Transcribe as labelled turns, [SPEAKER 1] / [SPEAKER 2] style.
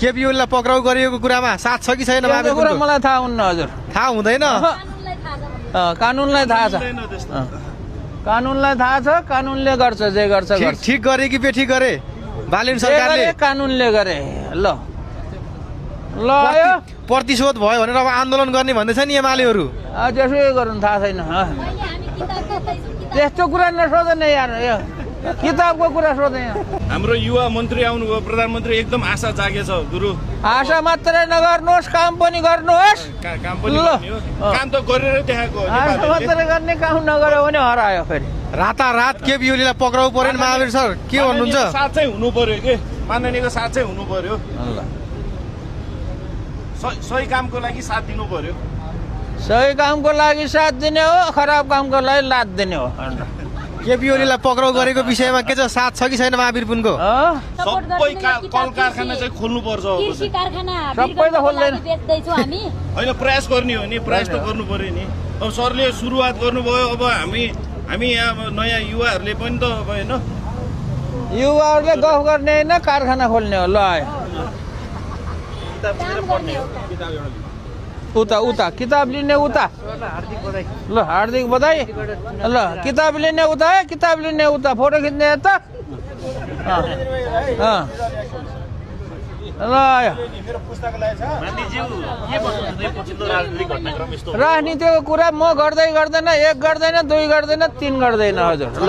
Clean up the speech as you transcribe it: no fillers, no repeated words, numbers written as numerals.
[SPEAKER 1] केपी ओलीलाई पक्राउ गरिएको कुरामा साथ छ कि छैन
[SPEAKER 2] त्यो कुरा मलाई थाहा हुन्न हजुर।
[SPEAKER 1] थाहा हुँदैन।
[SPEAKER 2] कानुनलाई थाहा छ, कानुनलाई थाहा छ, कानुनले गर्छ जे गर्छ गर्छ।
[SPEAKER 1] ठिक गरे कि बेठिक गरे बालिन सरकारले?
[SPEAKER 2] कानुनले गरे। ल ल आयो
[SPEAKER 1] प्रतिशोध भयो भनेर अब आन्दोलन गर्ने भन्दैछ नि एमालेहरू।
[SPEAKER 2] त्यसै गर्नु थाहा छैन। त्यस्तो कुरा नसोध्ने यार, यो किताबको कुरा सोधे।
[SPEAKER 3] हाम्रो युवा मन्त्री आउनुभयो, प्रधानमन्त्री, एकदम आशा जागेछ गुरु।
[SPEAKER 2] आशा मात्रै नगर्नुहोस्, काम पनि गर्नुहोस्।
[SPEAKER 3] काम पनि गर्ने हो, काम त गरेर देखाएको हो।
[SPEAKER 2] आशा मात्रै गर्ने, काम नगर्यो भने हरायो फेरि।
[SPEAKER 1] रातारात केपी ओलीलाई पक्राउ पर्यो नि महावीर सर, के भन्नुहुन्छ?
[SPEAKER 3] साथ चाहिँ हुनु पर्यो के, माननीयको साथ चाहिँ हुनु पर्यो। सही कामको लागि साथ दिनु पर्यो।
[SPEAKER 2] सही कामको लागि साथ दिने हो, खराब कामको लागि लात दिने हो।
[SPEAKER 1] केपी ओलीलाई पक्राउ गरेको विषयमा के छ, साथ छ कि छैन महावीर पुनको?
[SPEAKER 3] सबै कल कारखाना चाहिँ खोल्नु पर्छ।
[SPEAKER 2] सबै त खोल्दैन
[SPEAKER 3] होइन, प्रयास गर्ने हो नि, प्रयास त गर्नु पर्यो नि। अब सरले सुरुवात गर्नुभयो, अब हामी यहाँ नयाँ युवाहरूले पनि त अब होइन,
[SPEAKER 2] युवाहरूले गफ गर्ने होइन, कारखाना खोल्ने हो। ल आयो उता उता किताब लिने उता। ल हार्दिक बधाई। ल किताब लिने उता है, किताब लिने उता, फोटो खिच्ने यता। ल आयो राजनीतिको कुरा म गर्दै गर्दैन, 1 गर्दैन, 2 गर्दैन, 3 गर्दैन हजुर। ल